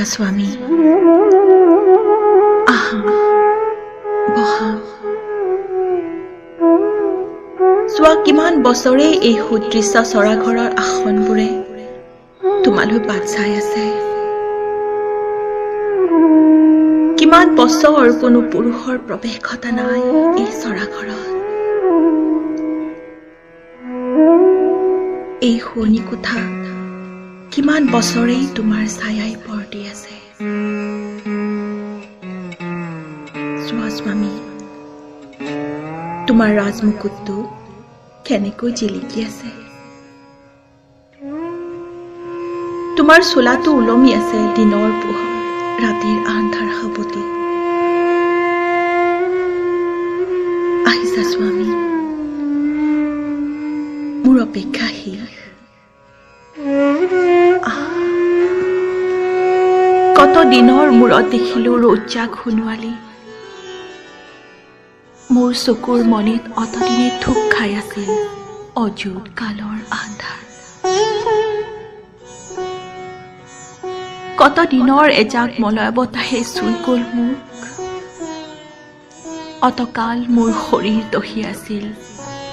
আহিছা স্বামী, আহা বহা। চোৱা কিমান বছৰে এই সুদৃশ্য চৰাঘৰৰ আসনবোৰে তোমালৈ বাট চাই আছে। কিমান বছৰ কোনো পুৰুষৰ প্ৰৱেশ ঘটা নাই এই চৰাঘৰত। এই শুৱনি কোঠা কিমান বছৰেই তোমাৰ ছায়াই পৰ দি আছে। চোৱা স্বামী, তোমাৰ ৰাজমুকুটটো কেনেকৈ জিলিকি আছে। তোমাৰ চোলাটো ওলমি আছে দিনৰ পোহৰ ৰাতিৰ আন্ধাৰ সাৱটি। আহিছা স্বামী, মোৰ অপেক্ষা শেষ। কত দিনৰ মূৰত দেখিলো ৰ'দজাক সোণোৱালী। মোৰ চকুৰ মণিত অতদিনে থুপ খাই আছিল অযুত কালৰ আন্ধাৰ। কত দিনৰ এজাক মলয়া বতাহে চুই গ'ল মোক। অতকাল মোৰ শৰীৰ দহি আছিল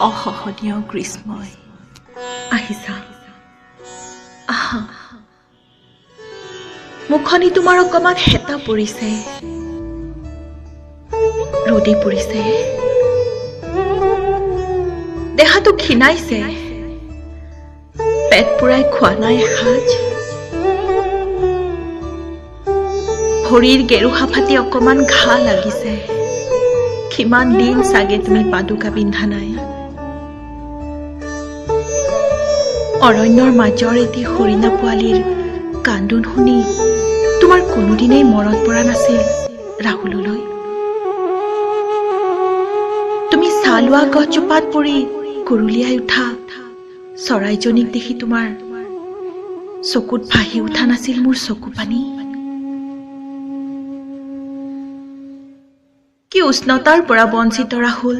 অসহনীয় গ্ৰীষ্মই। আহিছা, আহা। মুখনি তোমাৰ অকণমান হেতা পৰিছে, ৰ'দে পৰিছে, দেহাটো ক্ষীণাইছে, পেট পুৰাই খোৱা নাই এসাঁজ। ভৰিৰ গেৰুহা ফাটি অকণমান ঘাঁ লাগিছে। কিমান দিন চাগে তুমি পাদুকা পিন্ধা নাই। অৰণ্যৰ মাজৰ এটি হৰিণা পোৱালীৰ কান্দোন শুনি তোমাৰ কোনোদিনেই মনত পৰা নাছিল ৰাহুললৈ। তুমি চালোৱা গছজোপাত পৰি কুৰুলিয়াই উঠা চৰাইজনীক দেখি তোমাৰ চকুত ভাহি উঠা নাছিল মোৰ চকু পানী। কি উষ্ণতাৰ পৰা বঞ্চিত ৰাহুল,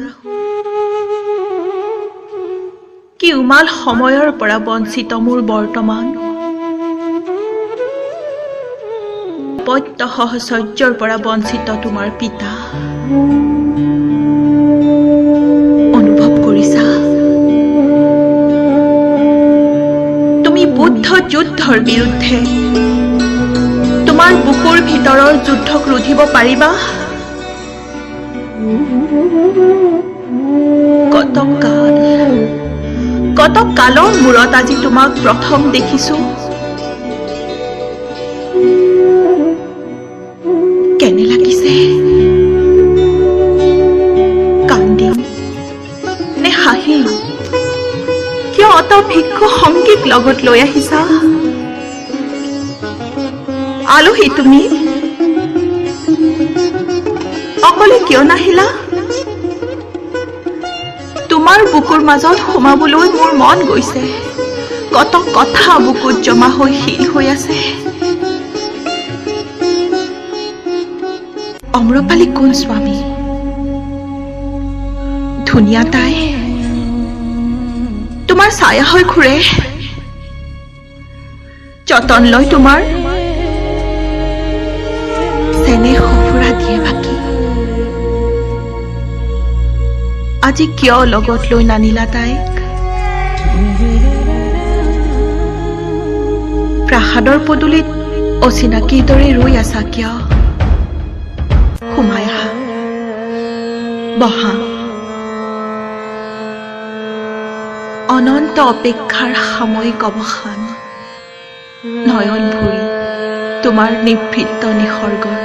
কি উমাল সময়ৰ পৰা বঞ্চিত মোৰ বৰ্তমান। পত্য সহচৰ্যৰ পৰা বঞ্চিত তোমাৰ পিতা। অনুভৱ কৰিছা তুমি বুদ্ধ যুদ্ধৰ বিৰুদ্ধে তোমাৰ বুকুৰ ভিতৰৰ যুদ্ধক ৰুধিব পাৰিবা? কত কাল, কত কালৰ মূৰত আজি তোমাক প্ৰথম দেখিছো। কেনে লাগিছে? কান্দিম নে হাঁহিম? কিয় অত ভিক্ষু সংগীক লগত লৈ আহিছা? আলহী তুমি অকলে কিয় নাহিলা? তোমাৰ বুকুৰ মাজত সোমাবলৈ মোৰ মন গৈছে। কত কথা বুকুত জমা হৈ শিল হৈ আছে। অম্ৰপালী কোন স্বামী? ধুনীয়া তাই, তোমাৰ ছায়া হৈ ঘূৰে, যতন লয় তোমাৰ, চেনেহ সঁফুৰা দিয়ে বাকী। আজি কিয় লগত লৈ নানিলা তাইক? প্ৰাসাদৰ পদূলিত অচিনাকিৰ দৰে ৰৈ আছা কিয়? সোমাই আহা, বহা। অনন্ত অপেক্ষাৰ সাময়িক অৱসান। নয়ন ভৰি তোমাৰ নিভৃত নিসৰ্গৰ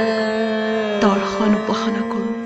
দৰ্শন উপাসনা কৰোঁ।